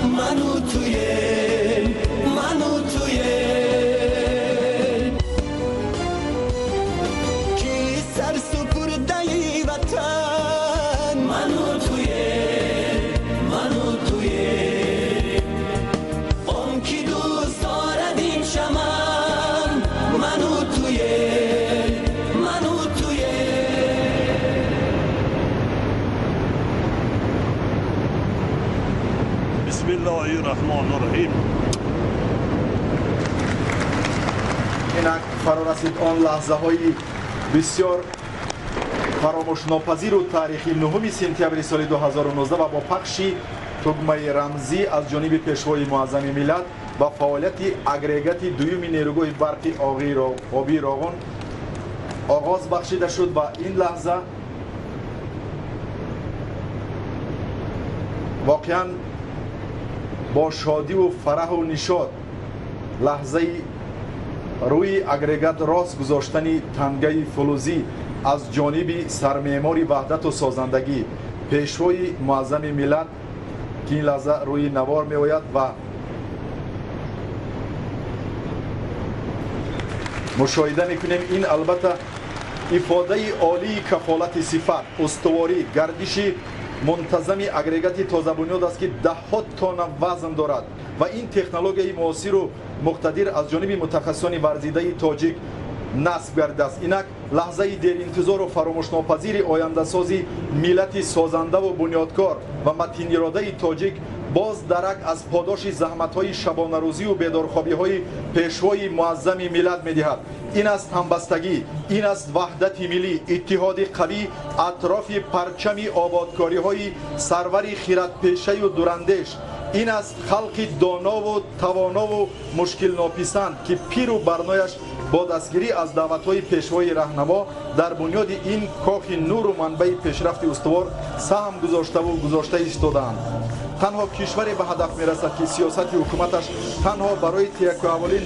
Ману туем, ману туем. Ки сарсупурдаи ватан, ману туем, ману туем. Он ки дӯст дорад ин чаман, ману туем, ману туем. Бисмиллоҳи раҳмони раҳим. Инак фарорасид он лаҳзаҳои бисёр фаромӯшнопазиру таърихи 9 сентябри соли 2019 ва бо пахши тугмаи рамзӣ аз ҷониби пешвои муаззами миллат ба фаъолияти агрегати дуюми нерӯгоҳи барқи обии Роғун оғоз бахшида шуд ва ин лаҳза воқеан бо шодиву фараҳу нишод лаҳзаи рӯи агрегат рост гузоштани тангаи фулузӣ аз ҷониби сармеъмори ваҳдату созандагӣ, пешвои муаззами миллат, ки ин лаҳза рӯи навор меояд ва мушоҳида мекунем. Ин албатта ифодаи олии кафолати сифат, устуворӣ, гардиши мунтазами агрегати тозабунёд аст, ки даҳҳо тонна вазн дорад ва ин технологияи муосиру муқтадир аз ҷониби мутахассисони варзидаи тоҷик насб гардидааст. Инак лаҳзаи деринтизору фаромӯшнопазири ояндасози миллати созандаву бунёдкор ва матиниродаи тоҷик боз дарак аз подоши заҳматҳои шабонарӯзию бедорхобиҳои пешвои муаззами миллат медиҳад. Ин аст ҳамбастагӣ, ин аст ваҳдати миллӣ, иттиҳоди қавӣ атрофи парчами ободкориҳои сарвари хиратпешаю дурандеш. Ин аст халқи донову тавонову мушкилнописанд, ки пиру барнояш бо дастгирӣ аз даъватҳои пешвои раҳнамо дар бунёди ин кохи нуру манбаи пешрафти устувор саҳм гузоштаву гузошта истодаанд. Танҳо кишваре ба ҳадаф мерасад, ки сиёсати ҳукуматаш танҳо барои тиякуаввалӣ